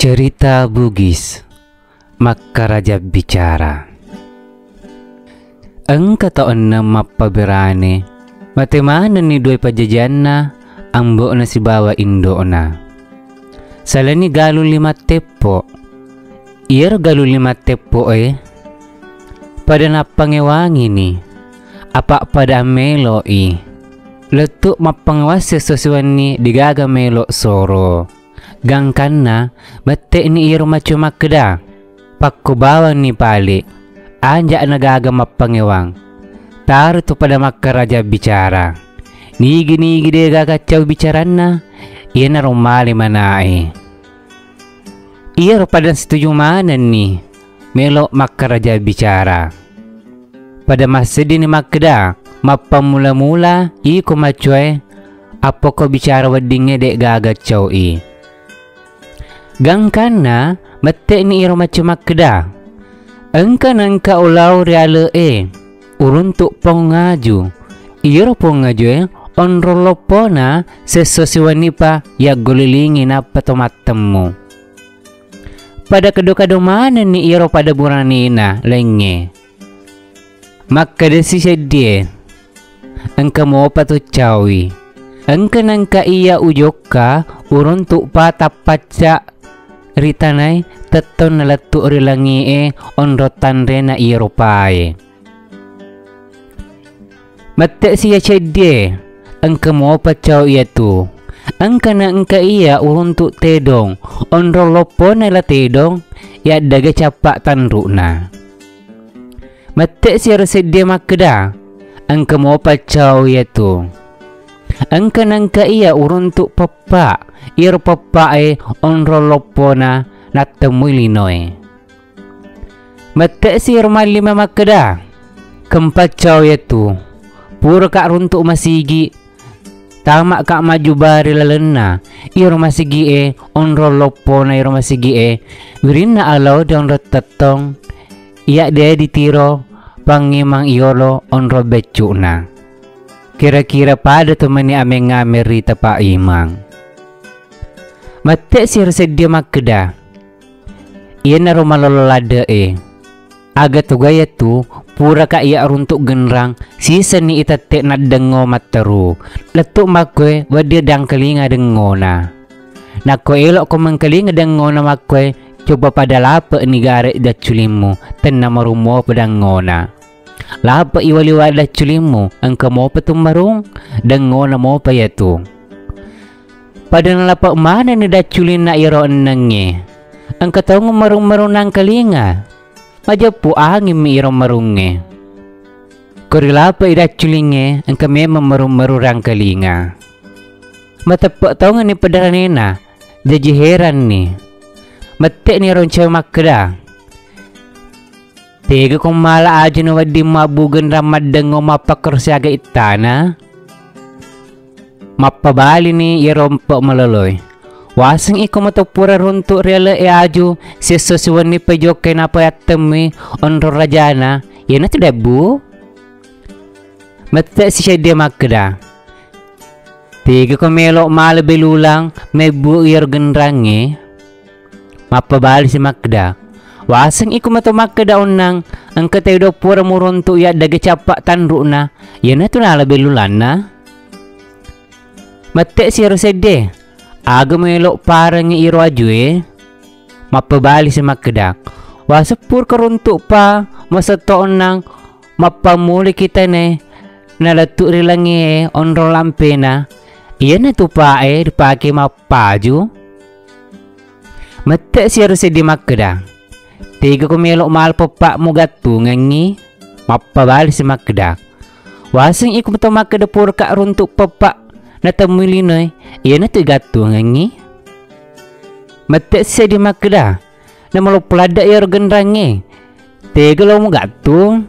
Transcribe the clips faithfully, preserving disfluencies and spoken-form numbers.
Cerita Bugis, Makkaraja Bicara. Engka tau enneng mappaberane, mate manenni duai pajajianna, ambo'na sibawa indo'na. Salani galung lima teppo. Iyaro galung lima teppo'e pada nappangewangini, apa pada ammelo'i. Lettu mappangewang siesso siwenni degaga melo soro. Gangkanna mette'ni iyaro maccoe makkeda, pakko bawanni pale, anja'na gaga mappangewang. Taro tu pada makkaraja bicara. Nigi-nigi degaga cau bicaranna, iyanaro male manae. Iyaro pada setuju manenni melo makkaraja bicara. Pada masseddini makkeda, mappammula-mula iko maccoe, appoko bicara weddingnge de'gaga cau'i. Gangkanna mette'ni iyaro maccoe makkeda, engka nengka ulao ri ale'e, uruntu pong aju. Iyaro pong ajue onrong loppona siesso siwennipa yaggolilingi nappa to mattemmu. Pada kado-kado manenni iyaro pada buranena laingnge. Makkedasi seddie, engka mopa tu caui. Engka nengka iya ujokka uruntu pa tappacca ri tanae tettong nalettu ri langi'e onrong tanrena iyaro pae. Mette'si iya ceddie, engka mopa cau iyatu. Engka na engka iya uruntu tedong, onrong loppona ila tedong, yaddaga cappa tanru'na. Mette'si ero seddie makkeda, engka mopa cau iyatu. Engka na engka iya uruntu peppa, iyaro peppa'e onrong loppona nattemmui linoe. Mette'si ero mallima makkeda, kempa cau iyatu. Puraka runtu masigi, tamaka majubari lalenna iyaro masigi'e, onrong loppona iyaro masigi'e, wirinna alao de onrong tettong, iya de ditiro pangimang iyolo onrong beccu'na. Kira-kira pada to meni ameng-ameng ri tapa imang. Mette'si ero seddie makkeda, iyanaro malolo ladde'e. Aga toga iyatu, puraka iya runtu genrang, sisenni itette naddengngo matteru. Lettu makkoe wedding dangkalinga dengngona. Nakko elokko mengkalinga dengngona makkoe, coba pada lape'ni gare dacculimmu, tenna marummo pedangngona. Lape'i wali-wali dacculimmu, engka mopa tummarung, dengngona mopa iyatu. Pada nalape' manenni dacculinna iyaro ennengnge. Engka taung marung-marung nangkalinga. Majeppu angimmi iyaro marungnge. Ko rilape'i dacculingnge, engka memeng marung-marung rangkalinga. Mateppe' taungenni padaranena, jaji heranni. Mette'ni roncawe makkeda, tegako mala aju na wedding mabbu genrang maddengngo mappakkoro siaga ittana? Mappabalini iyaro empe' maloloe, waseng iko mato pura runtu ri ale'e aju, siesso siwenni pejokkai napayattemmui onrong rajana, iyanatu debbu? Mette' si seddie makkeda, tegako melo mala belulang mebbu iyaro genrangnge? Mappabalisi makkeda, waseng iko mato makkeda onnang, engka tedong pura muruntu yaddaga cappa tanru'na, iyanatu nala belulanna. Mette' si ero seddie, aga melo parengngi iro ajue? Mappabalisi makkeda, waseng puraka runtu pa masetto onnang, mappammuliki tane nalettu ri langie onrong lampena, iyanatu pa'e ripake mappaju. Mette' si ero seddie makkeda, tegako melo mala peppa'mu gattungengngi? Mappabalisi makkeda, waseng iko mato makkeda puraka runtu peppa' natemmui linoe, iyanatu igattungengngi. Mette' si seddie makkeda, namaloppo ladde' iyaro genrangnge, tega lo mugattung?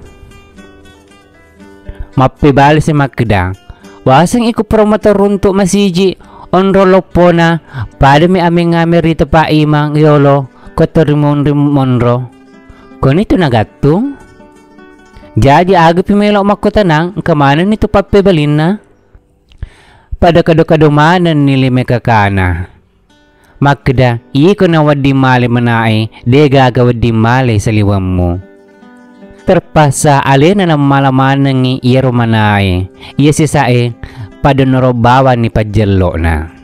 Mappebalisi makkeda, waseng iko pura mato runtu masiji onrong loppona, padami ameng-ameng ri tapa imang yolo ko to rimunri monro. Konitu nagattung? Jaji agapi melo makkutanang, engka manenni tu pappebalinna? Pada kado-kado manenni lime kakana. Makkeda, iko nawedding male manae, degaga wedding male saliwemmu. Terpaksa alena nammala manengngi iyaro manae. Iya sisae, pada noro bawanni pajjello'na.